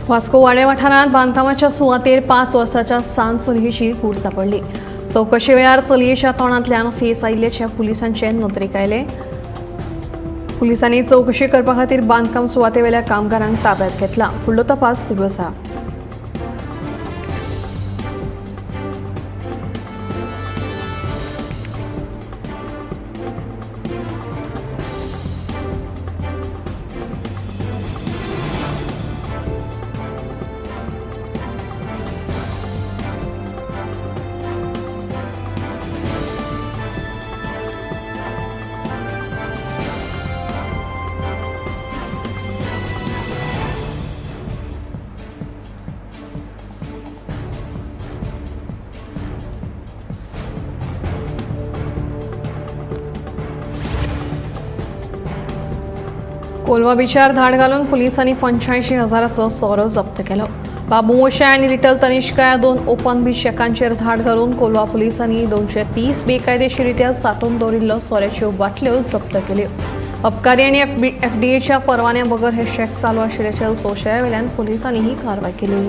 वास्को वाडे वाठारांत बांदकामाच्या सुवातेर 5 वर्साच्या सान चलयेची कूड सांपडली. चवकशे वेळार चलयेच्या तोंडांतल्यान फेस आयिल्ल्याचें पुलिसांचे नदरेक आयलें. पुलिसांनी चवकशी करपा खातीर बांदकाम सुवातेवेल्या कामगारांक ताब्यात घेतला. फुडलो तपास सुरू आसा. कोलवा बिचार धाड घालून पुलिसांनी 85 हजाराचो सोरो जप्त केलो. बाबू मोशे आनी लिटल तनिष्का ह्या 2 ओपन बीच शॅकांचेर धाड घालून कोलवा पुलिसांनी 230 बेकायदेशीरित्या सांठोवन दवरिल्लो सोऱ्याच्यो बाटल्यो जप्त केल्यो. अबकारी आनी एफडीएच्या परवान्या बगर हे शॅक चालू आशिल्ल्याच्या संशयावेल्यान पुलिसांनी ही कारवाय केली.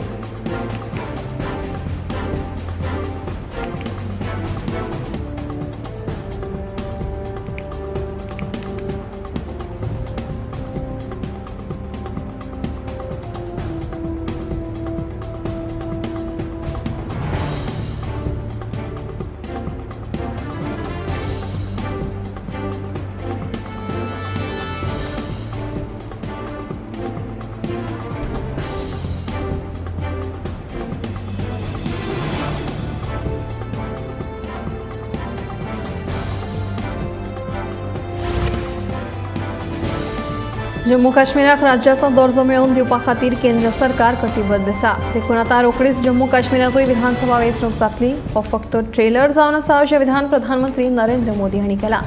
जम्मू काश्मीराक राज्याचो दर्जो मेळोवन दिवपा खातीर केंद्र सरकार कटिबद्ध आसा. देखून आतां रोखडीच जम्मू काश्मीरांतूय विधानसभा वेंचणूक जातली. हो फक्त ट्रेलर जावन आसा अशें विधान प्रधानमंत्री नरेंद्र मोदी हांणी केलां.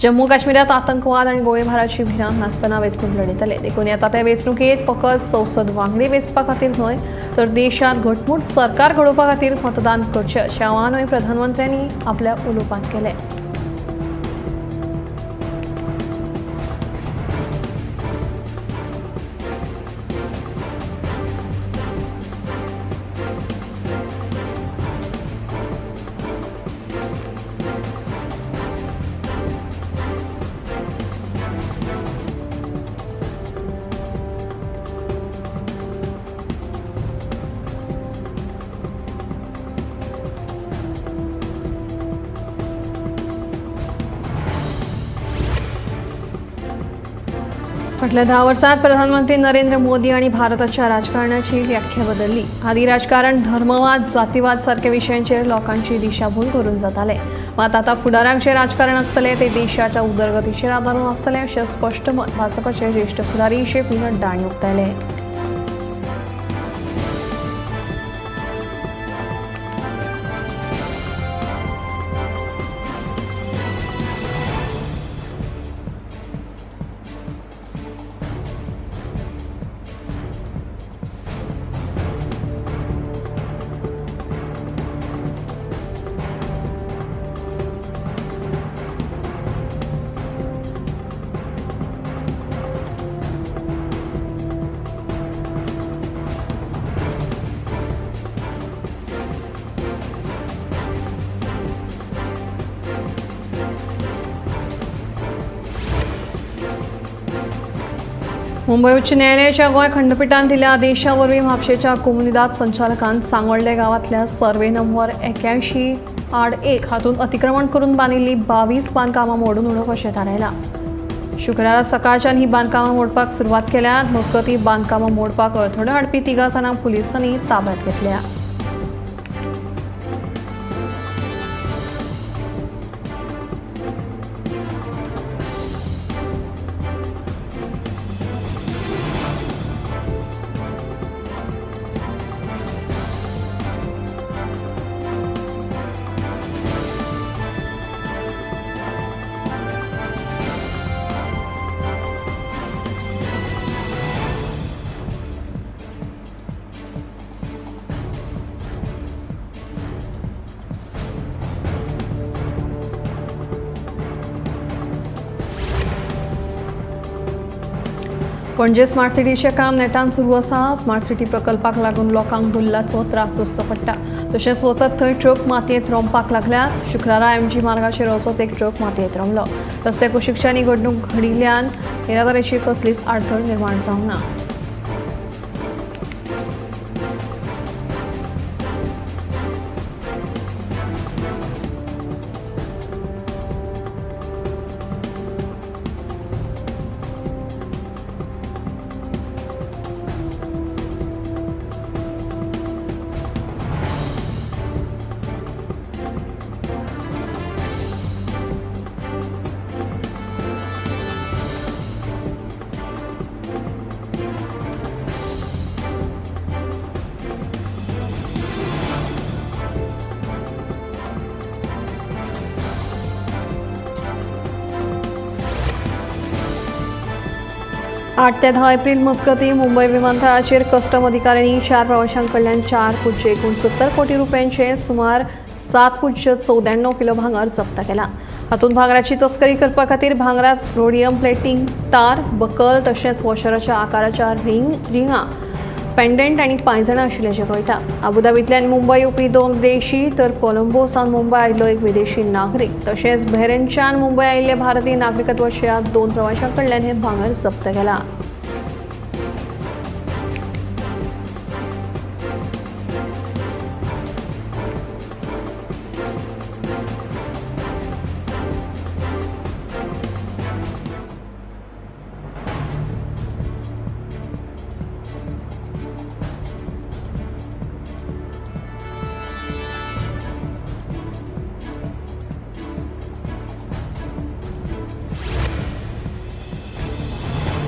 जम्मू काश्मीरांत आतंकवाद आनी गोळीबाराची भिरांत नासतना वेंचणूक लढयतले. देखून येता त्या वेंचणुकेंत फकत संसद वांगडी वेंचपा खातीर न्हय तर देशांत घटमूट सरकार घडोवपा खातीर मतदान करचें अशें आवाहनूय प्रधानमंत्र्यांनी आपल्या उलोवपांत केलें. फाटल्या 10 वर्सांत प्रधानमंत्री नरेंद्र मोदी आनी भारताच्या राजकारणाची व्याख्या बदलली. आदी राजकारण धर्मवाद, जातीवाद सारक्या विशयांचेर लोकांची दिशाभूल करून जाताले. मात आतां फुडाराक जें राजकारण आसतलें तें देशाच्या उदरगतीचेर आदारून आसतलें अशें स्पश्ट मत भाजपाचे ज्येश्ठ फुडारी जे पी नड्डा हांणी उक्तायलें. मुंबय उच्च न्यायालयाच्या गोंय खंडपीठान दिल्ल्या आदेशा वरवीं म्हापशेच्या कोमुनिदाद संचालकान सांगोल्डे गांवांतल्या सर्वे नंबर 81/1 हातूंत अतिक्रमण करून बांदिल्ली 22 बांदकामां मोडून उडोवपाचें थारायलां. शुक्रारा सकाळच्यान ही बांदकामां मोडपाक सुरवात केल्या. मजगतीं बांदकामां मोडपाक अडथळो हाडपी 3 जाणांक पुलिसांनी ताब्यात घेतल्या. पणजे स्मार्ट सिटीचें काम नेटान सुरू आसा. स्मार्ट सिटी प्रकल्पाक लागून लोकांक धुल्लाचो त्रास सोंसचो पडटा. तशेंच वचत थंय ट्रक मातयेंत रोमपाक लागल्यात. शुक्रारा एमजी मार्गाचेर असोच एक ट्रक मातयेंत रोमलो. रस्त्या कुशीकच्यान ही घडणूक घडिल्ल्यान येरादारीची कसलीच आडखळ निर्माण जावंक ना. आठ ते 10 एप्रिल मजगतीं मुंबय विमानतळाचेर कस्टम अधिकाऱ्यांनी 4 प्रवाशां कडल्यान 4.69 कोटी रुपयांचे सुमार 7.94 किलो भांगर जप्त केला. हातूंत भांगराची तस्करी करपा खातीर भांगरात रोडियम प्लेटींग तार, बकल तशेंच वॉशराच्या आकाराच्या रिंगां, पेंडंट आनी पांयजणां आशिल्ल्याचें कळटा. अबुधाबींतल्यान मुंबय येवपी 2 विदेशी तर कोलंबो सावन मुंबय आयिल्लो एक विदेशी नागरीक तशेंच बहरेनच्यान मुंबय आयिल्ले भारतीय नागरिकत्वाच्या 2 प्रवाशां कडल्यान हें भांगर जप्त केलां.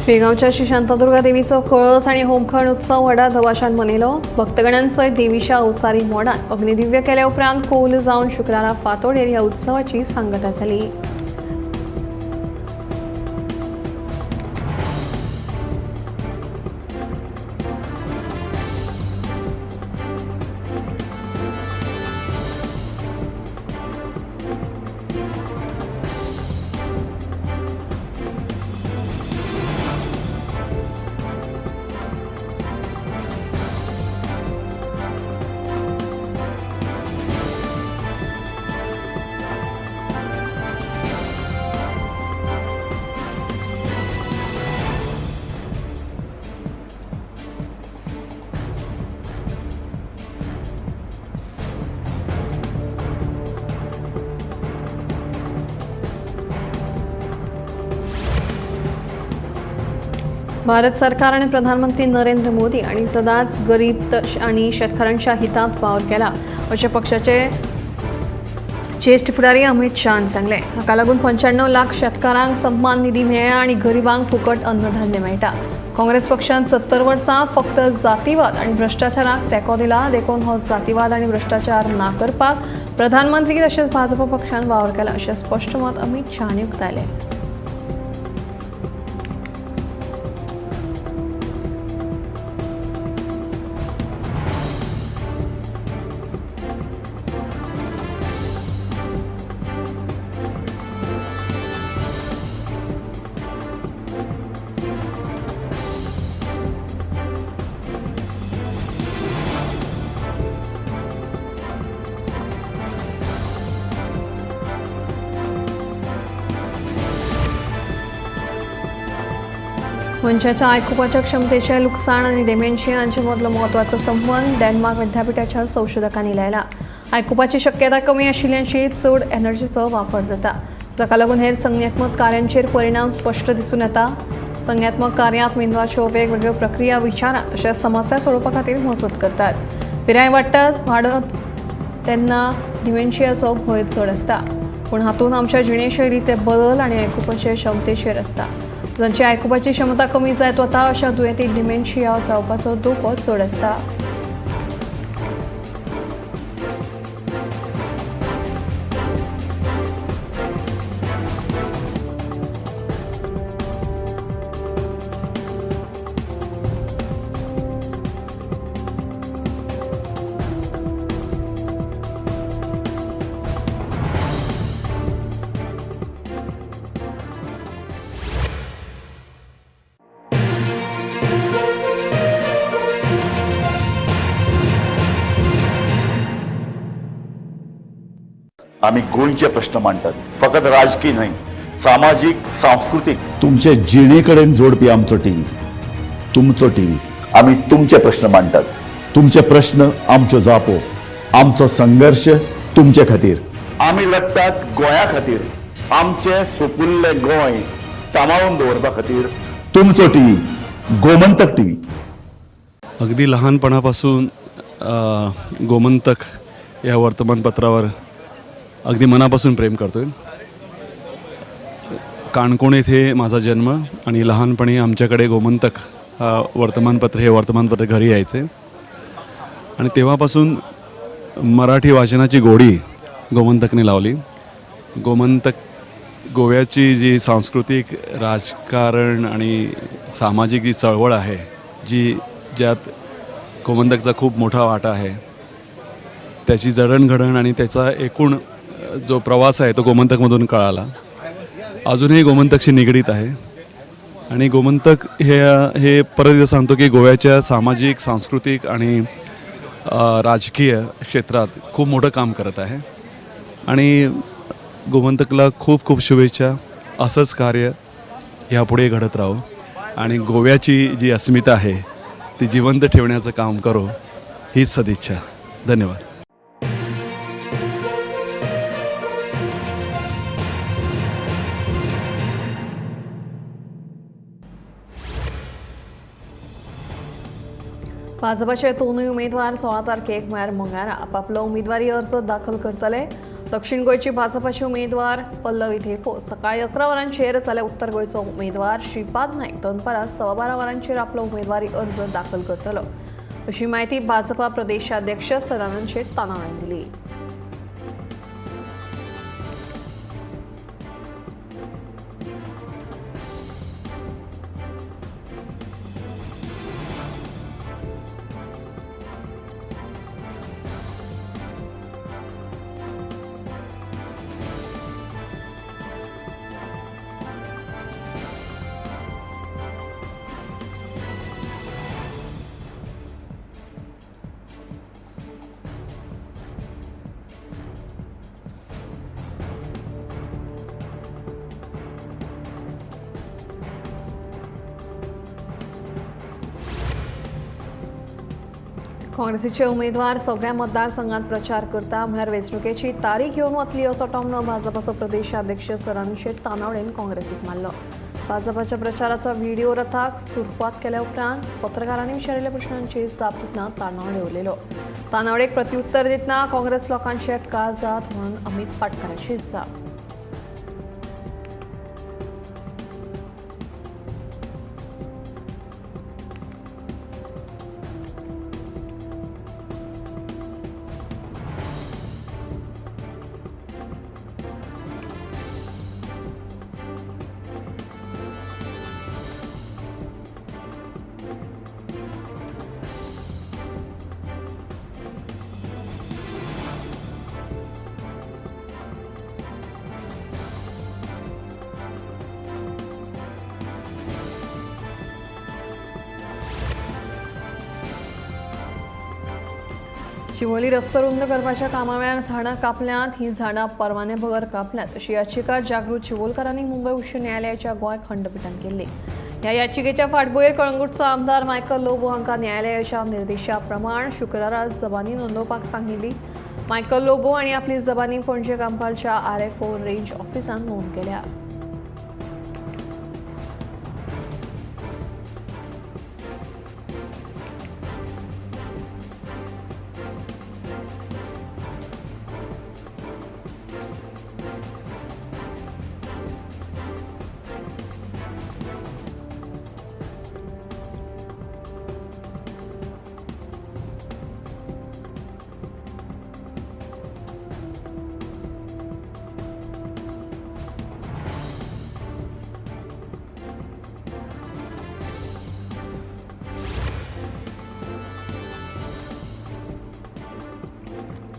बेळगांवच्या श्री शांतादुर्गा देवीचो कळस आनी होमखण उत्सव व्हडा धवाशान मनयलो. भक्तगणांसयत देवीच्या अवसारी मोडान अग्निदिव्य केल्या उपरांत कोल जावन शुक्रारा फांतोडेर ह्या उत्सवाची सांगता जाली. भारत सरकार आणि प्रधानमंत्री नरेंद्र मोदी आणि सदांच गरीब आणि शेतकऱ्यांच्या हितांत वावर केला अशें पक्षाचे ज्येश्ठ फुडारी अमित शहान सांगलें. हाका लागून 95 लाख शेतकारांक सन्मान निधी मेळ्ळा आनी गरिबांक फुकट अन्नधान्य मेळटा. काँग्रेस पक्षान 70 वर्सां फक्त जातीवाद आनी भ्रश्टाचाराक तेंको दिला, देखून हो जातीवाद आनी भ्रश्टाचार ना करपाक प्रधानमंत्री तशेंच भाजप पक्षान वावर केला अशें स्पश्ट मत अमित शहान उक्तायलें. मनशाच्या आयकुपाच्या क्षमतेचें लुकसाण आनी डेमेन्शिया हांचे मदलो म्हत्वाचो संबंद डेन्मार्क विद्यापिठाच्या संशोधकांनी लायला. आयकुपाची शक्यता कमी आशिल्ल्यांची चड एनर्जीचो वापर जाता, जाका लागून हेर संज्ञात्मक कार्यांचेर परिणाम स्पश्ट दिसून येता. संज्ञात्मक कार्यांत मेंदवाच्यो वेगवेगळ्यो प्रक्रिया विचारां तशेंच समस्या सोडोवपा खातीर मजत करतात. पिराय वाडत तेन्ना डिमेन्शियाचो भंय चड आसता, पूण हातूंत आमच्या जिणेशैलींत बदल आनी आयकुपाचे क्षमतेचेर आसता. जांची आयकुपाची क्षमता कमी जायत वता अशा दुयेंतीक डिमेन्शिया जावपाचो धोको चड आसता. आमी गोंयचे प्रश्न मांडटात, फकत राजकीय न्हय, सामाजीक, सांस्कृतीक, तुमचे जिणे कडेन जोडपी आमचो टीव्ही, तुमचो टीव्ही। आमी तुमचे प्रश्न मांडटात, तुमचे प्रश्न आमच्यो जापो, आमचो संघर्ष तुमचे खातीर। आमी लढटात गोंया खातीर, आमचे सुपुल्ले गोंय सांबाळून दवरपा खातीर। तुमचो टीव्ही, गोमंतक टीव्ही। अगदी लहानपणापासून गोमंतक या वर्तमानपत्रावर अगदी मनापासून प्रेम करतो आहे। काणकोण येथे माझा जन्म आणि लहानपणी आमच्याकडे गोमंतक हा वर्तमानपत्र हे वर्तमानपत्र घरी यायचे आणि तेव्हापासून मराठी वाचनाची गोडी गोमंतकने लावली। गोमंतक गोव्याची जी सांस्कृतिक, राजकारण आणि सामाजिक जी चळवळ आहे, जी ज्यात गोमंतकचा खूप मोठा वाटा आहे, त्याची जडणघडण आणि त्याचा एकूण जो प्रवास आहे तो गोमंतकमधून कळाला। अजूनही गोमंतकशी निगडीत आहे आणि गोमंतक हे हे परत एकदा सांगतो की गोव्याच्या सामाजिक, सांस्कृतिक आणि राजकीय क्षेत्रात खूप मोठं काम करत आहे आणि गोमंतकला खूप खूप शुभेच्छा। असंच कार्य ह्यापुढे घडत राहो आणि गोव्याची जी अस्मिता आहे ती जिवंत ठेवण्याचं काम करो, हीच सदिच्छा। धन्यवाद। भाजपाचे दोनूय उमेदवार 16 तारखेक म्हळ्यार मंगळारा आपापलो उमेदवारी अर्ज दाखल करतले। दक्षिण गोंयचे भाजपाचे उमेदवार पल्लवी धेंपो सकाळी 11 वरांचेर जाल्यार उत्तर गोंयचो उमेदवार श्रीपाद नायक दनपारां 12:15 वरांचेर आपलो उमेदवारी अर्ज दाखल करतलो, अशी म्हायती भाजपा प्रदेशाध्यक्ष सदानंद शेट तानावडेन दिली। काँग्रेसीचे उमेदवार सगळ्या मतदारसंघात प्रचार करता म्हळ्यार वेंचणुकेची तारीख येवन वतली असो टोमणो भाजपाचो प्रदेशाध्यक्ष सदानंद शेट तानावडेन काँग्रेसीक मारलो। भाजपाच्या प्रचाराचो व्हिडिओ रथाक सुरवात केल्या उपरांत पत्रकारांनी विचारिल्ल्या प्रश्नांची जाप दितना तानावडे उलयलो। तानावडेक प्रत्युत्तर दितना काँग्रेस लोकांचे काळजात म्हणून अमित पाटकराची जाप। शिवोली रस्तो रुंद करपाच्या कामा वेळार झाडां कापल्यांत, ही झाडां परवाने बगर कापल्यांत अशी याचिका जागृत शिवोलकारांनी मुंबय उच्च न्यायालयाच्या गोंय खंडपीठान केल्ली। ह्या याचिकेच्या फाटभुंयेर कळंगूटचो आमदार मायकल लोबो हांकां न्यायालयाच्या निर्देशा प्रमाण शुक्रारा जबानी नोंदोवपाक सांगिल्ली। मायकल लोबो हांणी आपली जबानी पणजे कांपालच्या RFO range ऑफिसांत नोंद केल्या।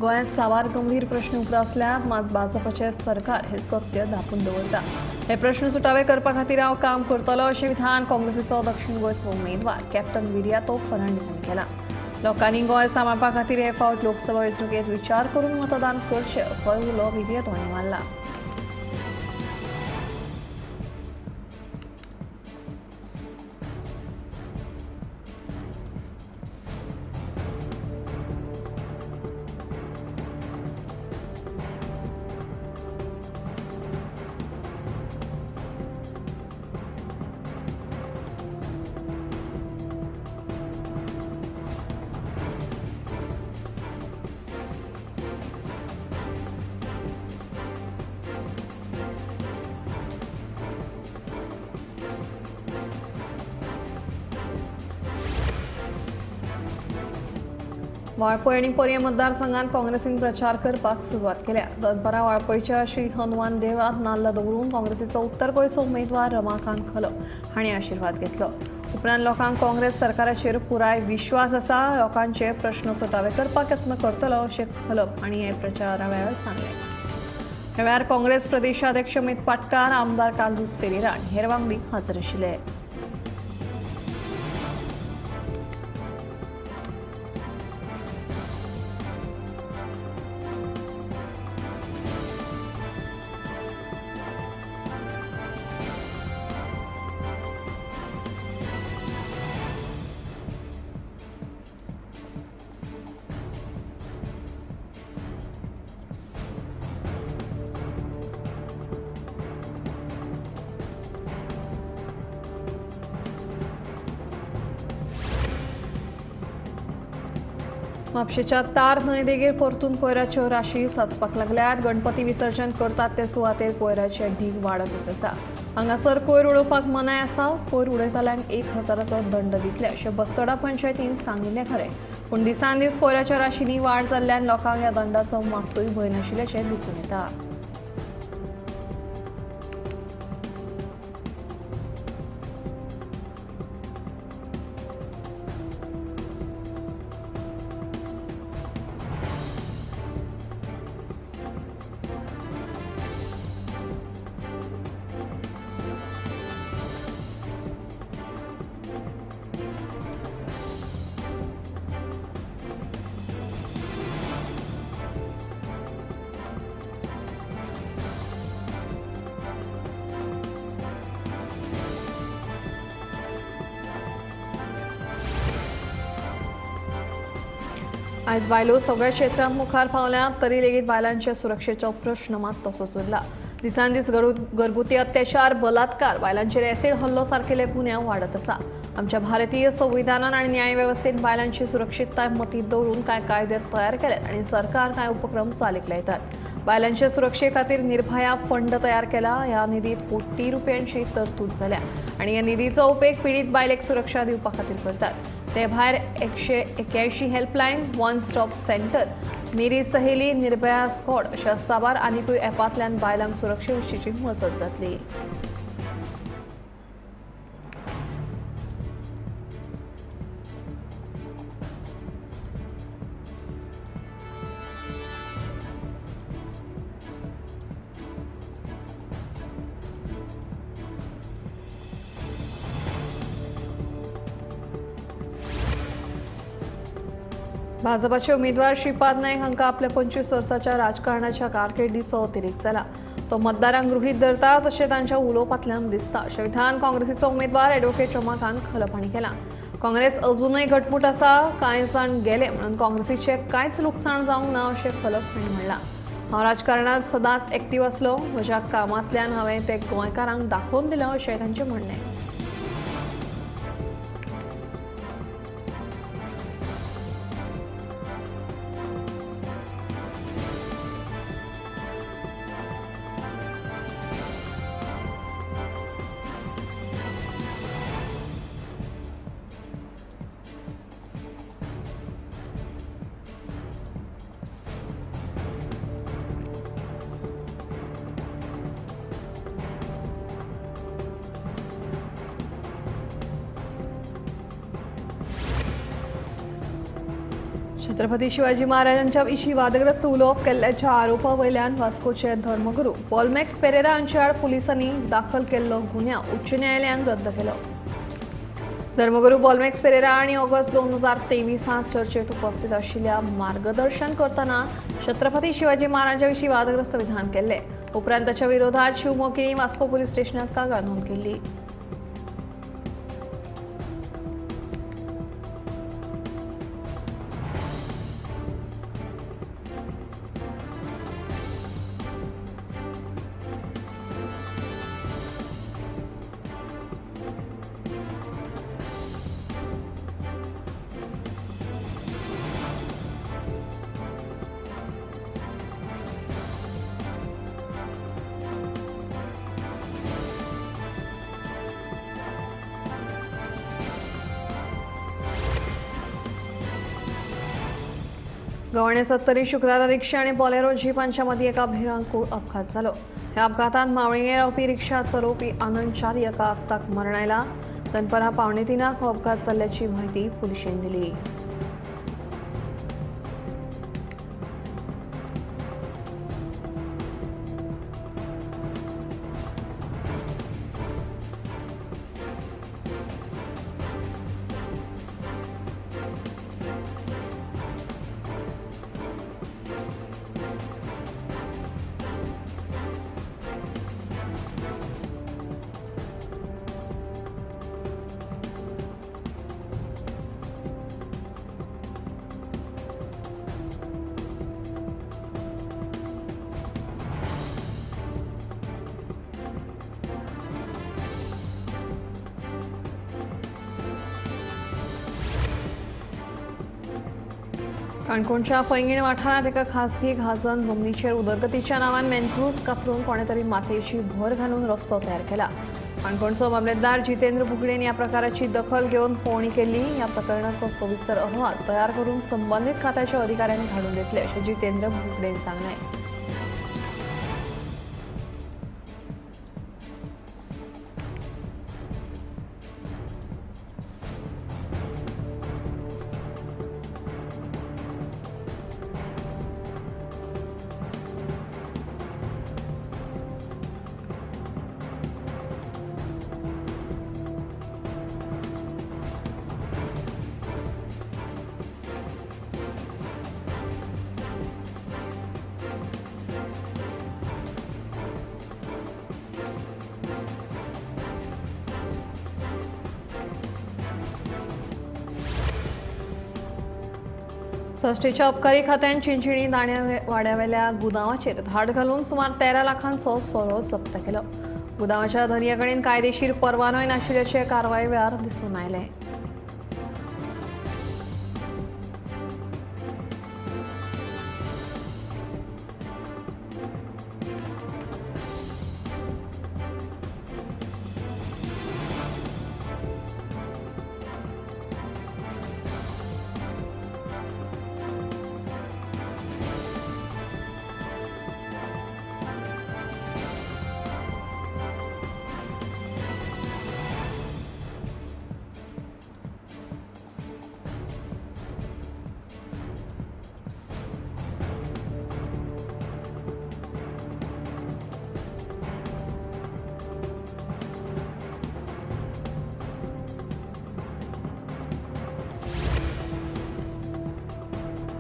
गोंयांत साबार गंभीर प्रश्न उप्रासल्यात, मात भाजपाचें सरकार हे सत्य धांपून दवरता। हे प्रश्न सुटावे करपा खातीर हांव काम करतलो अशें विधान काँग्रेसीचो दक्षिण गोंयचो उमेदवार कॅप्टन विरियातो फर्नांडीसान केलां। लोकांनी गोंय सांबाळपा खातीर हे फावट लोकसभा वेंचणुकेंत विचार करून मतदान करचें असोय उलो विरियतो हांणी मारला। वाळपय आनी पर्यें मतदारसंघात काँग्रेसीन प्रचार करपाक सुरवात केल्या। दनपारां वाळपयच्या श्री हनुमान देवळांत नाल्ल दवरून काँग्रेसीचो उत्तर गोंयचो उमेदवार रमाकांत खलप हांणी आशिर्वाद घेतलो। उपरांत लोकांक काँग्रेस सरकाराचेर पुराय विश्वास आसा, लोकांचे प्रश्न सुटावे करपाक यत्न करतलो अशें खलप हांणी हे प्रचारा वेळार सांगलें। ह्या वेळार काँग्रेस प्रदेशाध्यक्ष अमित पाटकार, आमदार कार्लुस फेरेरा आनी हेर वांगडी हजर आशिल्ले। म्हापशेच्या तार न्हंय देगेर परतून कोयराच्यो राशी साचपाक लागल्यात। गणपती विसर्जन करतात ते सुवातेर कोयराचे ढीग वाडतच आसा। हांगासर कोयर उडोवपाक मनाय आसा। कोयर उडयतल्यांक 1000चो दंड दितले अशें बस्तोडा पंचायतीन सांगिल्लें खरें, पूण दिसान दीस कोयराच्या राशींनी वाड जाल्ल्यान लोकांक ह्या दंडाचो मात्तूय भंय नाशिल्ल्याचें दिसून येता। आयज बायलो सगळ्या क्षेत्रांत मुखार पावल्यात तरी लेगीत बायलांच्या सुरक्षेचो प्रश्न मात तसोच उरला। दिसान दीस घरगुती अत्याचार, बलात्कार, बायलांचेर एसिड हल्लो सारकेले गुन्यांव वाडत आसा। आमच्या भारतीय संविधानान आनी न्याय वेवस्थेत बायलांची सुरक्षितताय मतींत दवरून कांय कायदे तयार केल्यात आनी सरकार कांय उपक्रम चालीक लायतात। बायलांच्या सुरक्षे खातीर निर्भया फंड तयार केला। ह्या निधीत कोटी रुपयांची तरतूद जाल्या आनी ह्या निधीचो उपेग पिडीत बायलेक सुरक्षा दिवपा खातीर करतात। ते भायर 181 helpline, one stop centre, Meri Saheli, Nirbhaya squad अशा साबार आनिकूय ॲपांतल्यान बायलांक सुरक्षे विशींची मजत जातली। भाजपाचे उमेदवार श्रीपाद नायक हांकां आपल्या 25 वर्साच्या राजकारणाच्या कारकिर्दीचो अतिरेक जाला। तो मतदारांक गृहीत धरता तशें तांच्या उलोवपांतल्यान दिसता अशें विधान काँग्रेसीचो उमेदवार एडवोकेट रमाकांत खलप हांणी केलां। काँग्रेस अजूनय घटमूट आसा, कांय जाण गेले म्हणून काँग्रेसीचें कांयच लुकसाण जावंक ना अशें खलप हांणी म्हणलां। हांव राजकारणांत सदांच एक्टीव आसलो, म्हज्या कामांतल्यान हांवें तें गोंयकारांक दाखोवन दिलें अशें तांचें म्हणणें। छत्रपती शिवाजी महाराजांच्या विशीं वादग्रस्त उलोवप केल्ल्याच्या आरोपा वयल्यान वास्कोचे धर्मगुरू पॉलमॅक्स पेरेरा हांचे आड पुलिसांनी दाखल केल्लो गुन्यांव उच्च न्यायालयान रद्द केलो। धर्मगुरू बॉलमेक्स पेरेरा आनी ऑगस्ट 2023 चर्चेत उपस्थित आशिल्ल्या मार्गदर्शन करतना छत्रपती शिवाजी महाराजां विशीं वादग्रस्त विधान केल्लें. उपरांत ताच्या विरोधात शिवमोगिनी वास्को पुलीस स्टेशनात कागाळ नोंद केल्ली. गव्हाणे 70 शुक्रारा रिक्षा आणि बॉलेरो जीप हांच्या मदीं एका भिरांकूळ अपघात जालो. ह्या अपघातांत मावळिंगे रावपी रिक्षा चलोवपी आनंद च्यारी एका अपघाताक मरण आयला. दनपरां 2:45 हो अपघात जाल्ल्याची म्हायती पुलिशेन दिली. काणकोणच्या पैंगीण वाठारांत एका खासगी घाजन जमनीचेर उदरगतीच्या नांवान मॅनक्रूज कातरून कोणे तरी मातयेची भर घालून रस्तो तयार केला. काणकोणचो मामलेदार जितेंद्र बुगडेन ह्या प्रकाराची दखल घेवन पळोवणी केली. ह्या प्रकरणाचो सविस्तर अहवाल तयार करून संबंदीत खात्याच्या अधिकाऱ्यांनी धाडून दितले अशें जितेंद्र बुगडेन सांगलें. सश्टीच्या अबकारी खात्यान चिंचिणी वाड्यावेल्या गुदांवाचेर धाड घालून सुमार 13 लाखांचो सोरो जप्त केलो. गुदांवाच्या धनया कडेन कायदेशीर परवानोय नाशिल्ल्याचें कारवाये वेळार दिसून आयलें.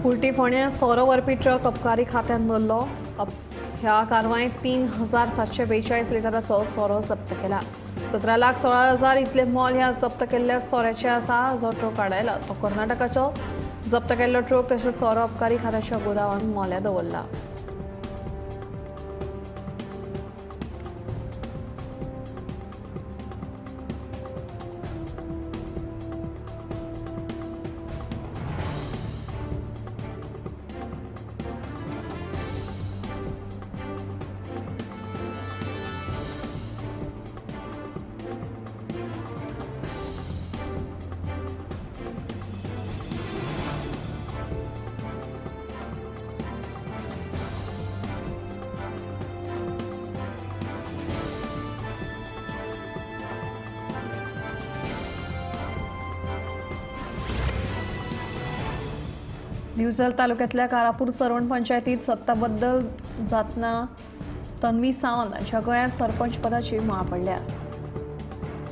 कुर्टी फोंड्यां सोरो व्हरपी ट्रक अबकारी खात्यान धरलो. ह्या कारवायेंत 3742 लिटराचो सोरो जप्त केला. 17,16,000 इतले मोल ह्या जप्त केल्ल्या सोऱ्याचें आसा. जो ट्रक आडायला तो कर्नाटकाचो. जप्त केल्लो ट्रक तशेंच सोरो अबकारी खात्याच्या गोदावान मोल्या दवरला. दिवचल तालुक्यातल्या कारापूर सरवण पंचायतीत सत्ताबद्दल जातना तन्वी सावंत हांच्या गळ्यांत सरपंच पदाची माळ पडल्या.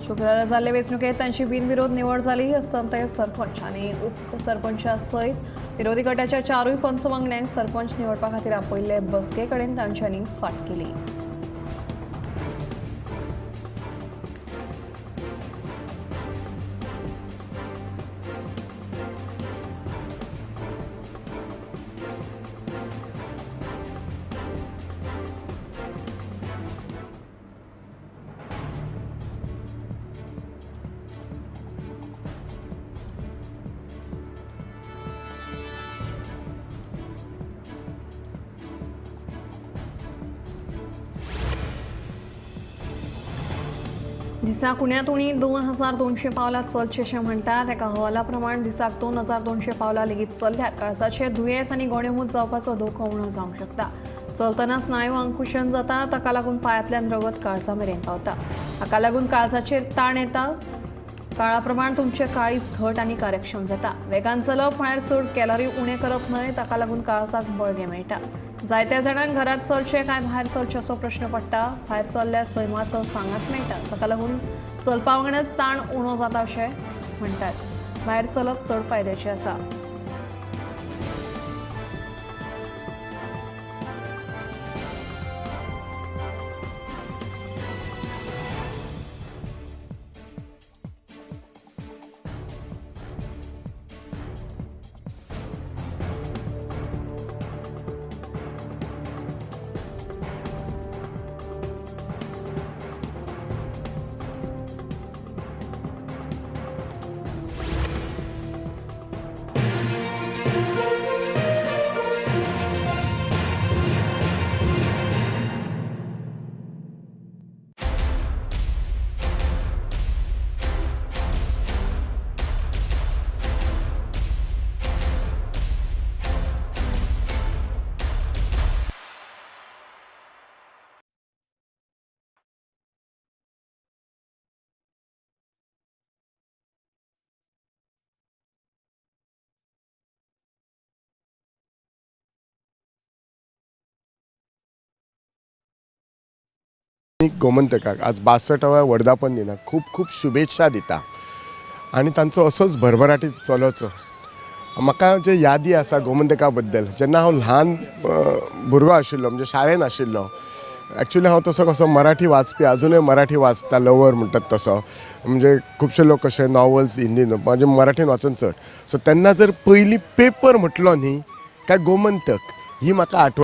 शुक्रारा जाल्ले वेंचणुकेंत तांची बिनविरोध निवड जाली. हस्तांतर सरपंच आनी उपसरपंचा सयत विरोधी गटाच्या चारूय पंच वांगड्यांक सरपंच निवडपा खातीर आपयल्ले बसके कडेन तांच्यांनी फाट केली. दिसाक उण्यांत उणी 2200 पावलां चलचें अशें म्हणटात. एका अहवाला प्रमाण दिसाक 2200 पावलां लेगीत चल्ल्यार काळजाचें दुयेंस आनी गोडेंमूत जावपाचो धोको उणो जावंक शकता. चलतना स्नायू आंकुशन जाता, ताका लागून पांयांतल्यान रगत काळजा मेरेन पावता. हाका लागून काळजाचेर ताण येता. काळा प्रमाण तुमचें काळीज घट आनी कार्यक्षम जाता. वेगान चलप म्हळ्यार चड कॅलरी उणें करप न्हय, ताका लागून काळजाक बळगें मेळटा. जायत्या जाणांक घरांत चलचें काय भायर चलचें असो प्रश्न पडटा. भायर चल्ल्यार सैमाचो सांगात मेळटा, ताका लागून चलपा वांगडाच ताण उणो जाता अशें म्हणटात. भायर चलप चड फायद्याचें आसा. गोमंतकाक आज 62व्या वर्धापन दिनाक खूब खूब शुभेच्छा दिता आनी तांचो असोच भरभराटी चलोचो. म्हाका जे यादी आसा गोमंतका बद्दल, जेन्ना हांव ल्हान भुरगो आशिल्लो, म्हणजे शाळेन आशिल्लो, एक्चुअली हांव तसो कसो मराठी वाचपी, अजुनूय मराठी वाचता, लवर म्हणटात तसो, म्हणजे खुबशे लोक कशे नॉव्हल्स हिंदीन, म्हणजे मराठीन वाचन चड. सो तेन्ना जर पयलीं पेपर म्हटलो न्ही काय गोमंतक ही म्हाका आठवण.